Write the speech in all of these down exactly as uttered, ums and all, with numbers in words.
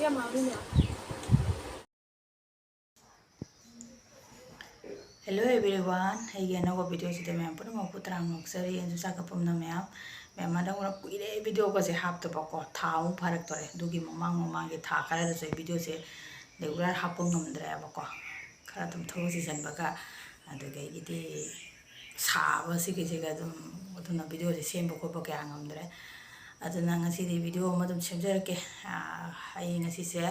Hello everyone, ꯑꯩꯒꯤ ꯑꯅꯧꯕ video ꯁꯤꯗ ꯃꯌꯥꯝ ꯄꯨꯝꯅꯃꯛꯄꯨ ꯇꯔꯥꯝꯅ ꯑꯣꯛꯆꯔꯤ꯫ ꯑꯩꯁꯨ ꯆꯥꯛꯀ ꯄꯨꯝꯅ ꯃꯌꯥꯝ, ꯃꯌꯥꯝ ꯃꯔꯛ ꯃꯔꯛ ꯀꯨꯏꯔꯦ video ꯒꯁꯦ ꯍꯥꯞꯇꯕꯀꯣ, ꯊꯥ ꯑꯃꯨꯛ ꯐꯥꯔꯛꯇꯣꯔꯦ꯫ ꯑꯗꯨꯒꯤ ꯃꯃꯥꯡ ꯃꯃꯥꯡꯒꯤ ꯊꯥ ꯈꯔꯗꯁꯨ ꯑꯩ video ꯁꯦ regular ꯍꯥꯞꯄ ꯉꯝꯗ꯭ꯔꯦꯕꯀꯣ, ꯈꯔ ꯑꯗꯨꯝ ꯊꯕꯛ ꯆꯤꯟꯁꯤꯟꯕꯒ, ꯑꯗꯨꯗꯒꯤꯗꯤ ꯁꯥꯕ ꯁꯤꯒꯤꯁꯤꯒ ꯑꯗꯨꯝ, ꯑꯗꯨꯅ video ꯁꯦ ꯁꯦꯝꯕ ꯈꯣꯠꯄ ꯀꯌꯥ ꯉꯝꯗ꯭ꯔꯦ꯫ ꯑꯗꯨꯅ ꯉꯁꯤꯗꯤ video ꯑꯃ ꯑꯗꯨꯝ ꯁꯦꯝꯖꯔꯛꯀꯦ꯫ ꯑꯥ, ꯑꯩ ꯉꯁꯤꯁꯦ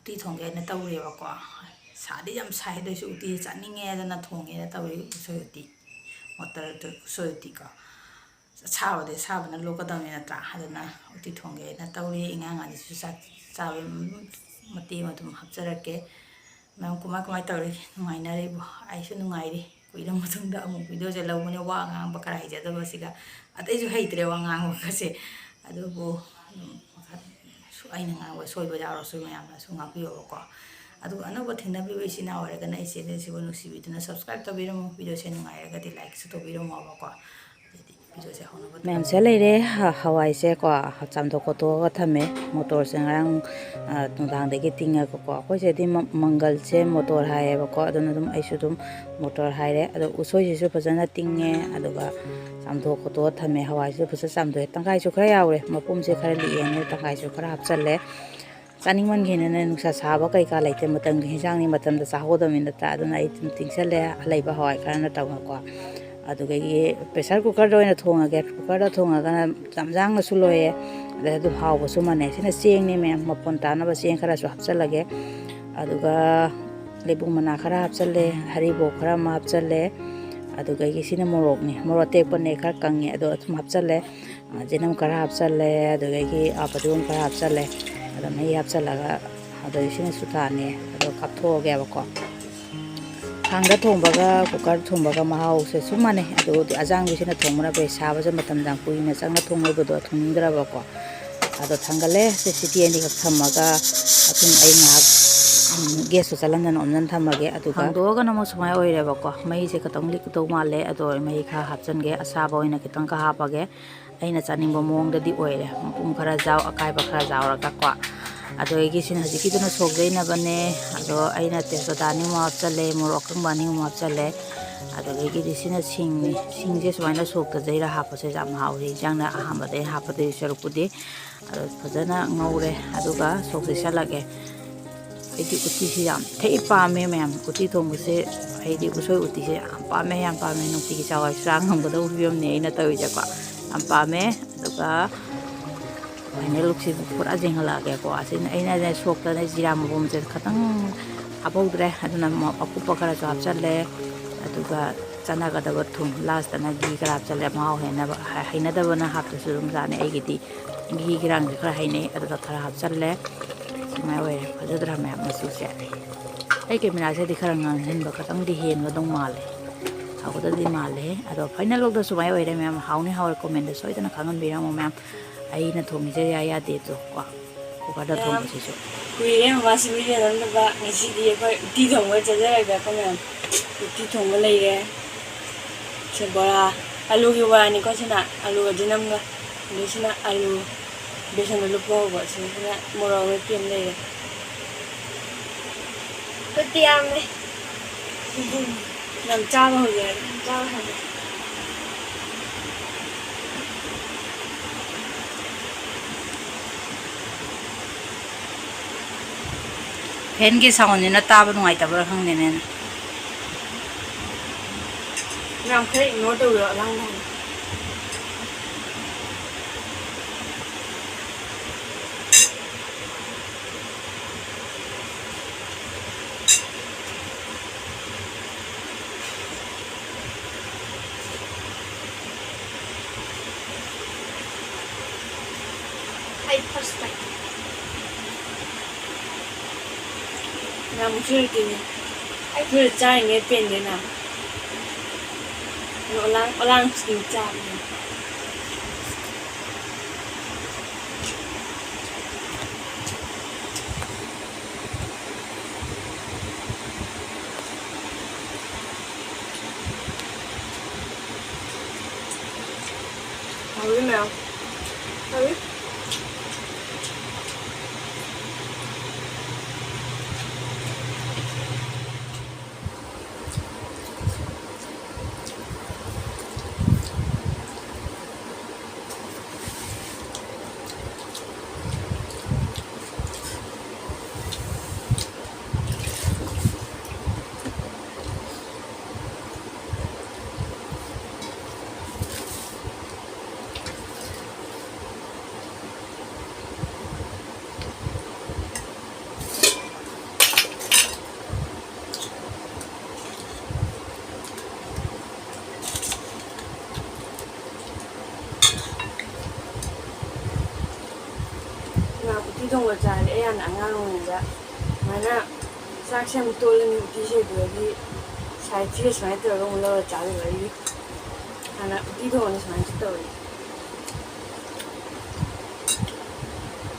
ꯎꯇꯤ ꯊꯣꯡꯒꯦ ꯍꯥꯏꯅ ꯇꯧꯔꯦꯕꯀꯣ꯫ ꯁꯥꯗꯤ ꯌꯥꯝ ꯁꯥꯏ, ꯑꯗꯨ ꯑꯣꯏꯁꯨ ꯎꯇꯤ ꯆꯥꯅꯤꯡꯉꯦ ꯑꯗꯨꯅ ꯊꯣꯡꯒꯦꯅ ꯇꯧꯔꯤ꯫ ꯎꯁꯣꯏ ꯎꯇꯤ, ꯃꯣꯇꯣꯔ ꯎꯁꯣꯏ ꯎꯇꯤꯀꯣ꯫ ꯑꯁꯥꯕꯗꯤ ꯑꯁꯥꯕꯅ ꯂꯣꯛꯀꯗꯕꯅꯤ ꯅꯠꯇ꯭ꯔꯥ? ꯑꯗꯨꯅ ꯎꯇꯤ ꯊꯣꯡꯒꯦꯅ ꯇꯧꯔꯤ꯫ ꯏꯉꯥꯡ ꯑꯅꯤꯁꯤꯁꯨ ꯆꯥꯛ ꯆꯥꯕ ꯃꯇꯦꯡ ꯑꯗꯨꯝ ꯍꯥꯞꯆꯔꯛꯀꯦ꯫ ꯃꯌꯥꯝ ꯀꯃꯥꯏ ꯀꯃꯥꯏ ꯇꯧꯔꯤ? ꯅꯨꯡꯉꯥꯏꯅꯔꯤꯕꯣ? ꯑꯩꯁꯨ ꯅꯨꯡꯉꯥꯏꯔꯤ꯫ ꯀꯨꯏꯔ ꯃꯇꯨꯡꯗ ꯑꯃꯨꯛ video ꯁꯦ ꯂꯧꯕꯅꯦ, ꯋꯥ ꯉꯥꯡꯕ ꯈꯔ ꯍꯩꯖꯗꯕꯁꯤꯒ꯫ ꯑꯇꯩꯁꯨ ꯍꯩꯇ꯭ꯔꯦ ꯋꯥ ꯉꯥꯡꯕꯒꯁꯦ꯫ ꯑꯗꯨꯕꯨ ꯑꯗꯨꯝ ꯁꯨ-, ꯑꯩꯅ ꯉꯥꯡꯕ ꯁꯣꯏꯕ ꯌꯥꯎꯔꯁꯨ ꯃꯌꯥꯝꯅꯁꯨ ꯉꯥꯛꯄꯤꯌꯣꯕꯀꯣ꯫ ꯑꯗꯨꯒ ꯑꯅꯧꯕ ꯊꯦꯡꯅꯕꯤꯕ ꯏꯆꯤꯟ ꯏꯅꯥꯎ ꯑꯣꯏꯔꯒꯅ ꯑꯩ channel ꯁꯤꯕꯨ ꯅꯨꯡꯁꯤꯕꯤꯗꯨꯅ subscribe ꯇꯧꯕꯤꯔꯝꯃꯨ꯫ Video ꯁꯦ ꯅꯨꯡꯉꯥꯏꯔꯒꯗꯤ like ꯁꯨ ꯇꯧꯕꯤꯔꯝꯃꯣꯕꯀꯣ꯫ ꯑꯗꯨꯗꯤ video ꯁꯦ ꯍꯧꯅꯕ ꯃꯌꯥꯝꯁꯦ ꯂꯩꯔꯦ꯫ ꯍ-, ꯍꯋꯥꯏꯁꯦ ꯀꯣ, ꯆꯥꯝꯊꯣꯛ ꯈꯣꯠꯇꯣꯛꯑꯒ ꯊꯝꯃꯦ꯫ ꯃꯣꯇꯣꯔꯁꯦ ꯉꯔꯥꯡ, ꯑ, ꯅꯨꯡꯗꯥꯡꯗꯒꯤ ꯇꯤꯡꯉꯒꯀꯣ꯫ ꯑꯩꯈꯣꯏ ꯁꯤꯗꯗꯤ ꯃ-, ꯃꯪꯒꯜꯁꯦ ꯃꯣꯇꯣꯔ ꯍꯥꯏꯌꯦꯕꯀꯣ꯫ ꯑꯗꯨꯅ ꯑꯗꯨꯝ ꯑꯩꯁꯨ ꯑꯗꯨꯝ ꯃꯣꯇꯣꯔ ꯍꯥꯏꯔꯦ꯫ ꯑꯗꯣ ꯎꯁꯣꯏꯁꯤꯁꯨ ꯐꯖꯅ ꯇꯤꯡꯉꯦ, ꯑꯗꯨꯒ ꯆꯥꯝꯊꯣꯛ ꯈꯣꯠꯇꯣꯛꯑ ꯊꯝꯃꯦ꯫ ꯍꯋꯥꯏꯁꯤꯁꯨ ꯐꯖꯅ ꯆꯥꯝꯊꯣꯛꯑꯦ꯫ ꯇꯪꯈꯥꯏꯁꯨ ꯈꯔ ꯌꯥꯎꯔꯦ, ꯃꯄꯨꯝꯁꯦ ꯈꯔ ꯂꯤꯛꯑꯦꯅ ꯇꯪꯈꯥꯏꯁꯨ ꯈꯔ ꯍꯥꯞꯆꯜꯂꯦ꯫ ꯆꯥꯅꯤꯡꯃꯟꯈꯤꯗꯅ, ꯅꯨꯡꯁꯥ ꯁꯥꯕ ꯀꯩꯀꯥ ꯂꯩꯇꯦ, ꯃꯇꯝꯒꯤ ꯍꯤꯟꯖꯥꯡꯅꯤ, ꯃꯇꯝꯗ ꯆꯥꯍꯧꯗꯕꯅꯤ ꯅꯠꯇ꯭ꯔꯥ? ꯑꯗꯨꯅ ꯑꯩ ꯑꯗꯨꯝ ꯇꯤꯡꯁꯜꯂꯦ, ꯑꯂꯩꯕ ꯍꯋꯥꯏ ꯈꯔꯅ ꯇꯧꯔꯒꯀꯣ꯫ ꯑꯗꯨꯗꯒꯤ pressure cooker ꯗ ꯑꯣꯏꯅ ꯊꯣꯡꯉꯒꯦ꯫ Cooker ꯗ ꯊꯣꯡꯉꯒꯅ ꯌꯥꯝ ꯌꯥꯡꯅꯁꯨ ꯂꯣꯏꯌꯦ, ꯑꯗꯩ ꯑꯗꯨꯝ ꯍꯥꯎꯕꯁꯨ ꯃꯥꯟꯅꯩ꯫ ꯁꯤꯅ ꯆꯦꯡꯅꯦ ꯃꯌꯥꯝ, ꯃꯐꯣꯟ ꯇꯥꯅꯕ ꯆꯦꯡ ꯈꯔꯁꯨ ꯍꯥꯞꯆꯜꯂꯒꯦ꯫ ꯑꯗꯨꯒ ꯂꯩꯕꯨꯡ ꯃꯅꯥ ꯈꯔ ꯍꯥꯞꯆꯜꯂꯦ, ꯍꯔꯤꯕꯣꯞ ꯈꯔ ꯑꯃ ꯍꯥꯞꯆꯜꯂꯦ, ꯑꯗꯨꯗꯒꯤ ꯁꯤꯅ ꯃꯣꯔꯣꯛꯅꯦ, ꯃꯣꯔꯣꯛ ꯑꯇꯦꯛꯄꯅꯦ, ꯈꯔ ꯀꯪꯉꯦ, ꯑꯗꯣ ꯑꯗꯨꯝ ꯍꯥꯞꯆꯜꯂꯦ꯫ ꯑ, ꯆꯅꯝ ꯈꯔ ꯍꯥꯞꯆꯜꯂꯦ, ꯑꯗꯨꯗꯒꯤ, ꯑ, ꯐꯗꯤꯒꯣꯝ ꯈꯔ ꯍꯥꯞꯆꯜꯂꯦ꯫ ꯑꯗꯣ ꯃꯍꯤ ꯍꯥꯞꯆꯜꯂꯒ, ꯑꯗꯨꯗꯒꯤ ꯁꯤꯅ ꯁꯨꯊꯥꯅꯦ, ꯑꯗꯣ ꯀꯥꯞꯊꯣꯛꯑꯒꯦꯕꯀꯣ꯫ ꯈꯥꯡꯗ ꯊꯣꯡꯕꯒ cooker ꯊꯣꯡꯕꯒ ꯃꯍꯥꯎꯁꯦ ꯁꯨꯝ ꯃꯥꯟꯅꯩ, ꯑꯗꯨꯕꯨꯗꯤ ꯑꯖꯥꯡꯕꯤꯁꯤꯅ ꯊꯣꯡꯕꯅ ꯐꯩ꯫ ꯁꯥꯕꯁꯦ ꯃꯇꯝ ꯌꯥꯝ ꯀꯨꯏꯅ ꯆꯪꯅ ꯊꯣꯡꯉꯣꯏꯕꯗꯣ ꯊꯣꯡꯅꯤꯡꯗ꯭ꯔꯕꯀꯣ꯫ ꯑꯗꯣ ꯊꯥꯡꯒꯠꯂꯦ꯫ ꯁꯤ ꯁꯤꯇꯤ ꯑꯅꯤꯈꯛ ꯊꯝꯃꯒ ꯑꯗꯨꯝ ꯑꯩ ꯉꯥꯏꯍꯥꯛ, ꯎꯝ, gas ꯇꯣ ꯆꯠꯍꯟꯗꯅ ꯑꯣꯝꯖꯟ ꯊꯝꯃꯒꯦ꯫ ꯑꯗꯨꯒ ꯍꯥꯡꯗꯣꯛꯑꯒꯅ ꯑꯃꯨꯛ ꯁꯨꯃꯥꯏꯅ ꯑꯣꯏꯔꯦꯕꯀꯣ꯫ ꯃꯩꯁꯦ ꯈꯤꯇꯪ ꯂꯤꯛꯀꯗꯧ ꯃꯥꯜꯂꯦ꯫ ꯑꯗꯣ ꯑꯩ ꯃꯍꯤ ꯈꯔ ꯍꯥꯞꯆꯤꯟꯒꯦ꯫ ꯑꯁꯥꯕ ꯑꯣꯏꯅ ꯈꯤꯇꯪꯒ ꯍꯥꯞꯄꯒꯦ꯫ ꯑꯩꯅ ꯆꯥꯅꯤꯡꯕ ꯃꯑꯣꯡꯗꯗꯤ ꯑꯣꯏꯔꯦ꯫ ꯃꯄꯨꯝ ꯈꯔ ꯌꯥꯎ, ꯑꯀꯥꯏꯕ ꯈꯔ ꯌꯥꯎꯔꯒꯀꯣ꯫ ꯑꯗꯣ ꯑꯩꯒꯤꯁꯤꯅ ꯍꯧꯖꯤꯛꯀꯤꯗꯨꯅ ꯁꯣꯛ ꯌꯩꯅꯕꯅꯦ꯫ ꯑꯗꯣ ꯑꯩꯅ ꯇꯦꯖꯄꯇꯥ ꯑꯅꯤ ꯑꯃ ꯍꯥꯞꯆꯜꯂꯦ, ꯃꯣꯔꯣꯛ ꯑꯀꯪꯕ ꯑꯅꯤ ꯑꯃ ꯍꯥꯞꯆꯜꯂꯦ꯫ ꯑꯗꯒꯤꯗꯤ ꯁꯤꯅ ꯁꯤꯡꯅꯤ꯫ ꯁꯤꯡꯁꯦ ꯁꯨꯃꯥꯏꯅ ꯁꯣꯛꯇ ꯌꯩꯔ ꯍꯥꯞꯄꯁꯦ ꯌꯥꯝ ꯍꯥꯎꯋꯤ꯫ ꯏꯟꯖꯥꯡꯅ ꯑꯍꯥꯟꯕꯗ ꯑꯩ ꯍꯥꯞꯄꯗꯣꯏ ꯁꯔꯨꯛꯄꯨꯗꯤ꯫ ꯑꯗꯣ ꯐꯖꯅ ꯉꯧꯔꯦ꯫ ꯑꯗꯨꯒ ꯁꯣꯛ ꯌꯩꯁꯜꯂꯒꯦ꯫ ꯑꯩꯗꯤ ꯎꯇꯤꯁꯤ ꯌꯥꯝ ꯊꯤ ꯄꯥꯝꯃꯦ ꯃꯌꯥꯝ꯫ ꯎꯇꯤ ꯊꯣꯡꯕꯁꯦ, ꯑꯩꯗꯤ ꯎꯁꯣꯏ ꯎꯇꯤꯁꯦ ꯌꯥꯝ ꯄꯥꯝꯃꯦ, ꯌꯥꯝ ꯄꯥꯝꯃꯦ꯫ ꯅꯨꯡꯇꯤꯒꯤ ꯆꯥꯎ ꯍꯥꯏ ꯆꯥ ꯉꯝꯒꯗꯕ ꯐꯤꯕꯝꯅꯦ ꯑꯩꯅ ꯇꯧꯔꯤꯁꯦꯀꯣ꯫ ꯌꯥꯝ ꯄꯥꯝꯃꯦ꯫ ꯑꯗꯨꯒ ꯐꯥꯏꯅꯦꯜ ꯂꯨꯛꯁꯤ ꯄꯨꯔꯥ ꯌꯦꯡꯍꯜꯂꯛꯑꯒꯦꯀꯣ꯫ ꯑꯁꯤꯅ ꯑꯩꯅꯅꯦ ꯁꯣꯛꯇꯅ ꯖꯤꯔꯥ ꯃꯄꯨꯝꯁꯦ ꯈꯇꯪ ꯍꯥꯞꯍꯧꯗ꯭ꯔꯦ꯫ ꯑꯗꯨꯅ ꯃ-, ꯑꯀꯨꯞꯄ ꯈꯔꯁꯨ ꯍꯥꯞꯆꯜꯂꯦ꯫ ꯑꯗꯨꯒ ꯆꯥꯟꯅꯒꯗꯕ ꯊꯨꯝ, ꯂꯥꯁꯇꯅ ꯘꯤ ꯈꯔ ꯍꯥꯞꯆꯜꯂꯦ꯫ ꯃꯍꯥꯎ ꯍꯦꯟꯅꯕ, ꯍ-, ꯍꯩꯅꯗꯕꯅ ꯍꯥꯞꯇ꯭ꯔꯁꯨ ꯑꯗꯨꯝ ꯆꯥꯅꯩ꯫ ꯑꯩꯒꯤꯗꯤ ꯘꯤ ꯘꯤꯔꯥꯡꯁꯦ ꯈꯔ ꯍꯩꯅꯩ꯫ ꯑꯗꯨꯒ ꯈꯔ ꯍꯥꯞꯆꯜꯂꯦ꯫ ꯁꯨꯃꯥꯏꯅ ꯑꯣꯏꯔꯦ꯫ ꯐꯖꯗ꯭ꯔꯥ ꯃꯌꯥꯝ ꯃꯆꯨꯁꯦ? ꯑꯩ ꯀꯦꯃꯦꯔꯥꯁꯤꯗꯤ ꯈꯔ ꯉꯥꯡꯍꯟꯕ ꯈꯇꯪꯗꯤ ꯍꯦꯟꯕꯗꯧ ꯃꯥꯜꯂꯦ꯫ ꯍꯥꯎꯒꯗꯕꯗꯤ ꯃꯥꯜꯂꯦ꯫ ꯑꯗꯣ ꯐꯥꯏꯅꯦꯜ ꯂꯣꯛꯇ ꯁꯨꯃꯥꯏꯅ ꯑꯣꯏꯔꯦ ꯃꯌꯥꯝ꯫ ꯍꯥꯎꯅꯤ ꯍꯥꯎꯔꯣꯏ ꯀꯣꯃꯦꯟꯗ ꯁꯣꯏꯗꯅ ꯈꯪꯍꯟꯕꯤꯔꯝꯃꯣ ꯃꯌꯥꯝ꯫ ꯑꯩꯅ ꯊꯣꯡꯉꯤꯁꯦ ꯌꯥ ꯌꯥꯗꯦ ꯑꯗꯣ ꯀꯣ꯫ ꯀꯨꯀꯔꯗ ꯌꯥꯝ ꯊꯣꯡꯕꯁꯤꯁꯨ꯫ ꯀꯨꯏꯔꯦ ꯃꯃꯥꯁꯤ ꯚꯤꯗꯤꯑꯣ ꯅꯝꯗꯕ꯫ ꯉꯁꯤꯗꯤ ꯑꯩꯈꯣꯏ ꯎꯇꯤ ꯊꯣꯡꯕ ꯆꯠꯆꯔꯒꯦ ꯑꯩꯈꯣꯏ ꯃꯌꯥꯝ꯫ ꯎꯇꯤ ꯊꯣꯡꯕ ꯂꯩꯔꯦ꯫ ꯁꯤ ꯕꯣꯔꯥ, ꯑꯂꯨꯒꯤ ꯕꯣꯔꯥꯅꯤꯀꯣ ꯁꯤꯅ, ꯑꯂꯨꯒꯗꯤ ꯅꯝꯒ꯫ ꯑꯗꯩ ꯁꯤꯅ ꯑꯂꯨ, ꯕꯦꯁꯟꯗ ꯂꯨꯞꯄ ꯍꯧꯕ꯫ ꯁꯤꯅ ꯃꯣꯔꯣꯛ ꯃꯦꯠꯄꯤ ꯑꯃ ꯂꯩꯔꯦ꯫ ꯎꯇꯤ ꯌꯥꯝꯃꯦ꯫ ꯌꯥꯝ ꯆꯥꯕ ꯍꯧꯖꯔꯦ꯫ ꯆꯥꯕ ꯍꯧꯔꯦ꯫ ꯐꯦꯟꯒꯤ ꯁꯥꯎꯟꯁꯤꯅ ꯇꯥꯕ ꯅꯨꯡꯉꯥꯏꯇꯕ꯭ꯔꯥ ꯈꯪꯗꯦꯅꯦ꯫ ꯃꯌꯥꯝ ꯈꯔ ꯏꯒꯅꯣꯔ ꯇꯧꯕꯤꯔꯣ ꯑꯉꯥꯡꯗ ꯍꯥꯏꯅ꯫ ꯑꯩ ꯐꯥꯔꯁ ꯇꯥꯏꯝ꯫ ꯌꯥꯝ ꯎꯁꯣꯏ ꯎꯇꯤꯅꯦ꯫ ꯑꯩ ꯎꯁꯣꯏ ꯆꯥꯔꯤꯉꯩ ꯄꯦꯟꯗꯦꯅ꯫ ꯑꯗꯣ ꯑꯣꯂꯥꯡ, ꯑꯣꯂꯥꯡ ꯆꯤꯅꯤ ꯆꯥꯕꯅꯦ꯫ ꯍꯥꯎꯋꯤ ꯃꯌꯥꯝ꯫ ꯍꯥꯎꯋꯤ꯫ ꯊꯣꯡꯕ ꯆꯥꯔꯗꯤ ꯑꯩ ꯍꯥꯟꯅ ꯑꯉꯥꯡ ꯑꯣꯏꯔꯤꯉꯩꯗ ꯁꯨꯃꯥꯏꯅ ꯆꯥꯛꯁꯦ ꯑꯃꯨꯛ ꯇꯣꯠꯂꯅꯤ, ꯎꯇꯤꯁꯦ ꯑꯗꯨꯗꯒꯤ ꯁꯥꯏꯠꯁꯦ ꯁꯨꯃꯥꯏꯅ ꯇꯧꯔꯒ ꯑꯃꯨꯛ ꯂꯧꯔ ꯆꯥꯗꯣꯏꯕ꯫ ꯑꯩꯗꯤ ꯍꯥꯟꯅ ꯎꯇꯤ ꯊꯣꯡꯕꯗ ꯁꯨꯃꯥꯏꯅ ꯇꯧꯔꯛꯏ꯫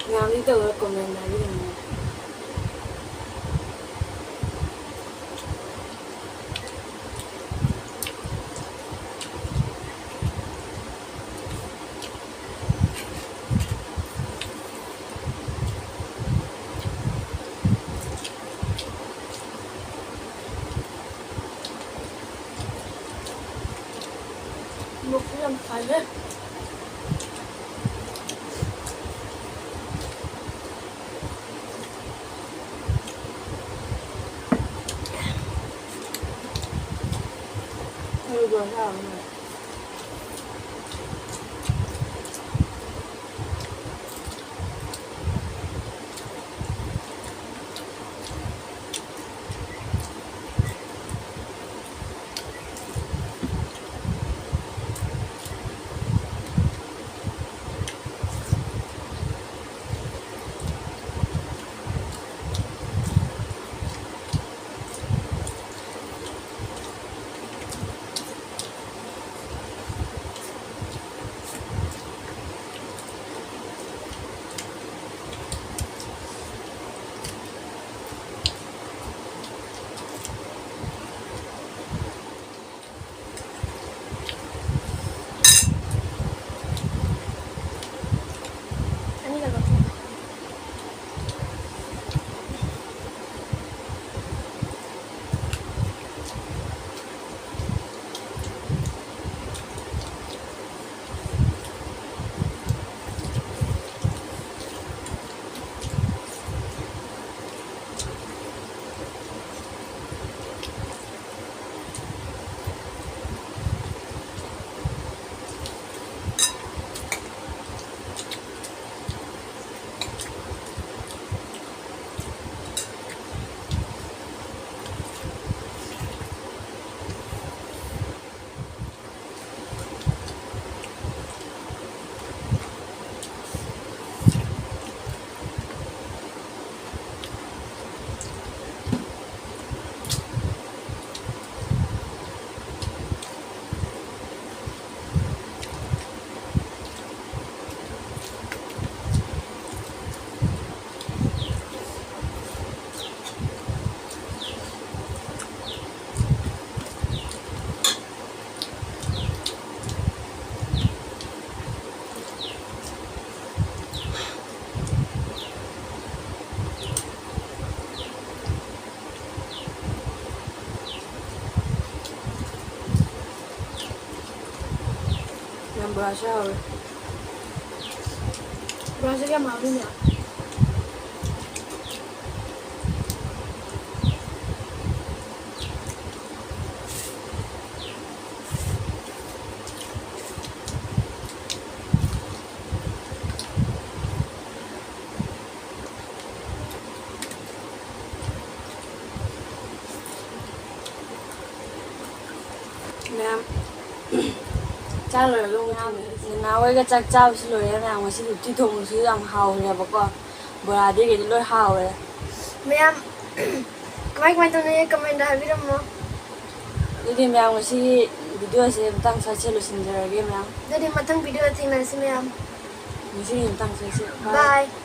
ꯃꯌꯥꯝꯗꯤ ꯇꯧꯔ comment ꯍꯥꯏꯕꯤꯔꯝꯃꯨ꯫ ꯃꯣꯔꯣꯛꯁꯨ ꯌꯥꯝ ꯁꯥꯏꯍꯦ꯫ ꯑꯂꯨ ꯕꯣꯔꯥ ꯆꯥꯕ ꯅꯨꯡꯉꯥꯏ꯫ ꯕꯣꯔꯥꯁꯨ ꯍꯥꯎꯋꯦ꯫ ꯕꯣꯔꯥꯁꯨ ꯌꯥꯝ ꯍꯥꯎꯋꯤꯅꯦ꯫ ꯃꯌꯥꯝ, ꯆꯥ ꯂꯣꯏꯔꯒ ꯑꯃꯨꯛ ꯊꯣꯡꯉꯦ꯫ ꯅꯅꯥ ꯍꯣꯏꯒ ꯆꯥꯛ ꯆꯥꯕꯁꯨ ꯂꯣꯏꯔꯦ ꯃꯌꯥꯝ꯫ ꯉꯁꯤꯗꯤ ꯎꯇꯤ ꯊꯣꯡꯕꯁꯨ ꯌꯥꯝ ꯍꯥꯎꯈ꯭ꯔꯦꯕꯀꯣ꯫ ꯕꯣꯔꯥꯗꯤ ꯀꯩꯗꯤ ꯂꯣꯏ ꯍꯥꯎꯔꯦ꯫ ꯃꯌꯥꯝ, ꯀꯃꯥꯏ ꯀꯃꯥꯏ ꯇꯧꯅꯤ? Comment ꯍꯥꯏꯕꯤꯔꯝꯃꯣ꯫ ꯑꯗꯨꯗꯤ ꯃꯌꯥꯝ, ꯉꯁꯤꯒꯤ video ꯁꯦ ꯃꯇꯥꯡ ꯁ꯭ꯋꯥꯏꯁꯦ ꯂꯣꯏꯁꯤꯟꯖꯔꯒꯦ ꯃꯌꯥꯝ꯫ ꯑꯗꯨꯗꯤ ꯃꯊꯪ video ꯗ ꯊꯦꯡꯅꯔꯁꯤ ꯃꯌꯥꯝ꯫ ꯉꯁꯤꯒꯤ ꯃꯇꯥꯡ ꯁ꯭ꯋꯥꯏꯁꯦ꯫ Bye꯫ Bye꯫